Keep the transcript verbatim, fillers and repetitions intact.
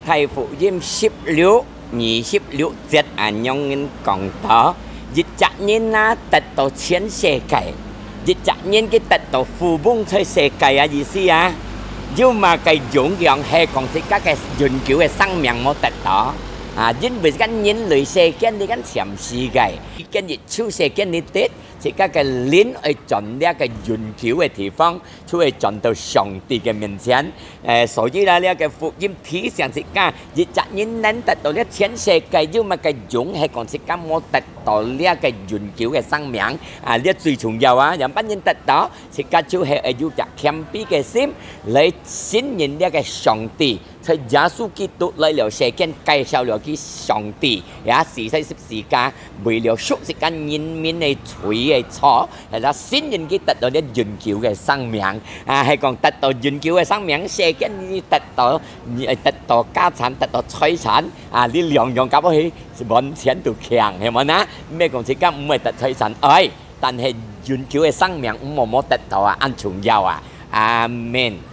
太福音十六二十六節恁樣講到，一隻人啊得到全世界，一隻人佢得到富翁在世界啊意思啊，有麼个用樣係講自家个永久个生命無得到啊？因為自家人類世間你緊暫時个，跟一出世間你得，自家个靈愛轉這个永久个地方，就會轉到上帝个面前。誒，所以啦，這个福音提醒自家，一隻人能得到這全世界，有麼个用係講自家無得到這个永久个生命啊？這最重要啊！仰般人得到，自家就係愛有隻謙卑个心來信任這个上帝。在耶穌基督來了世間，介紹了佢上帝，也死在十字架，為了贖自家人民个罪个錯，係啦，信任佢得到這永久个生命。啊，係講得到永久个生命，世間你得到，你得到家產，得到財產，啊，你兩樣加起去，完全都強，係無呢？毋係講自家毋會得財產，哎，但係永久个生命毋好無得到啊，恁重要啊！阿門。